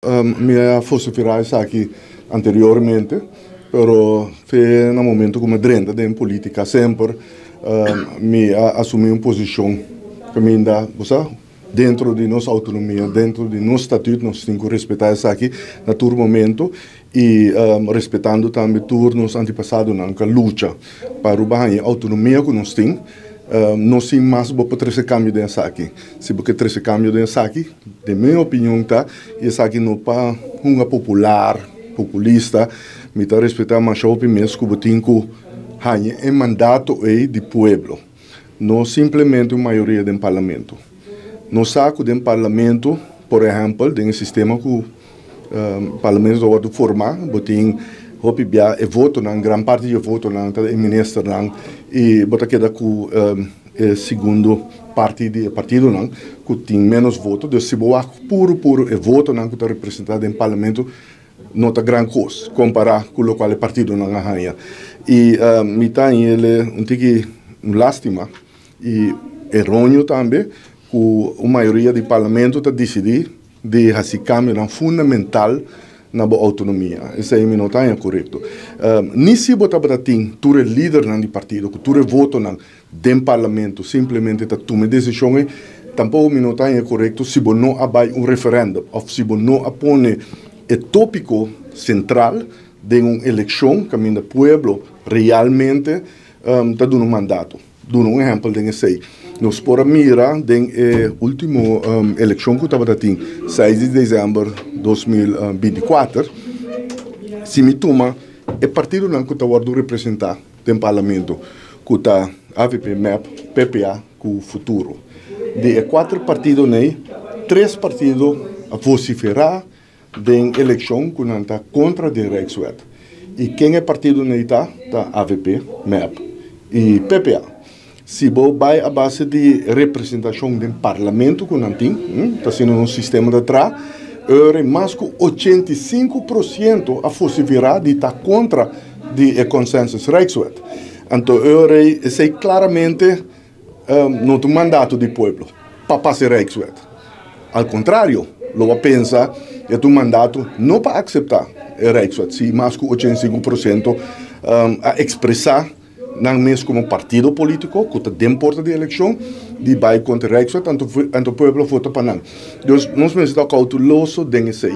Mi a vociferá esaki anteriormente, pero fe na momento ku mi drenta den polítika semper mi a asumí un posishon kaminda, bo sa, dentro di nos outonomia, dentro di nos statut, nos tin ku respetá esaki na tur momento i respetando tambe tur nos antepasadonan ku a lucha pa Aruba haña e outonomia ku nos tin. No sin mas bo por trese kambio den esaki. Si bo ke trese kambio den esaki, den mi opinion ta, i esaki no pa hunga popular, populista, mi ta respetá masha hopi mes ku bo tin ku haña e mandato ei di pueblo, no simplemente un mayoria den parlamento. Nos sa ku den parlamento, por ehèmpel, den e sistema ku Parlamento ta wòrdu formá, bo tin hopi bia e votonan, gran parti di e votonan ta e ministernan i bo ta keda ku e segundo parti di e partidonan ku tin ménos voto. Dus si bo wak puru puru e votonan ku ta representá den parlamento no ta gran kos kompará ku lokual e partidonan a haña. I mi ta haña el un tiki un lástima i eróneo tambe ku un mayoria di parlamento ta disidí di hasi kambionan fundamental na bo outonomia. Esei mi no ta haña korekto. Ni si bo tabata tin tur e lidernan di partido ku tur e votonan den parlamento simplemente ta tuma e desishon ei, tampoko mi no ta haña korekto si bo no a bai un referèndum òf si bo no a pone e tópiko sentral den un elekshon kaminda pueblo realmente ta duna un mandato. Duna un ehèmpel den esei. Nos por a mira den e último elekshon ku tabata tin seis di desèmber 2024, si mi tuma e partidonan ku ta wòrdu representá den parlamento, ku ta avp, mep, ppa ku Futuro. Di e kuater partidonan ei, tres partido a vosiferá den elekshon ku nan ta kontra den Rijkswet. I ken e partidonan ei ta? Ta avp, mep i ppa. Si bo bai a base di representashon den parlamento ku nan tin, ta asina nos sistema ta traha, ora mas ku 85% a vosiferá di ta kontra di e consensus Rijkswet. Anto ora esei klaramente no ta un mandato di pueblo pa pasa e Rijkswet. Al kontrario, lo bo a pensa e ta un mandato no pa akseptá e Rijkswet si mas ku 85% a ekspresá nan mes komo partido polítiko ku ta den porta di elekshon di bai kontra e Rijkswet, anto pueblo a vota pa nan. Dus nos mester ta kouteloso den esei.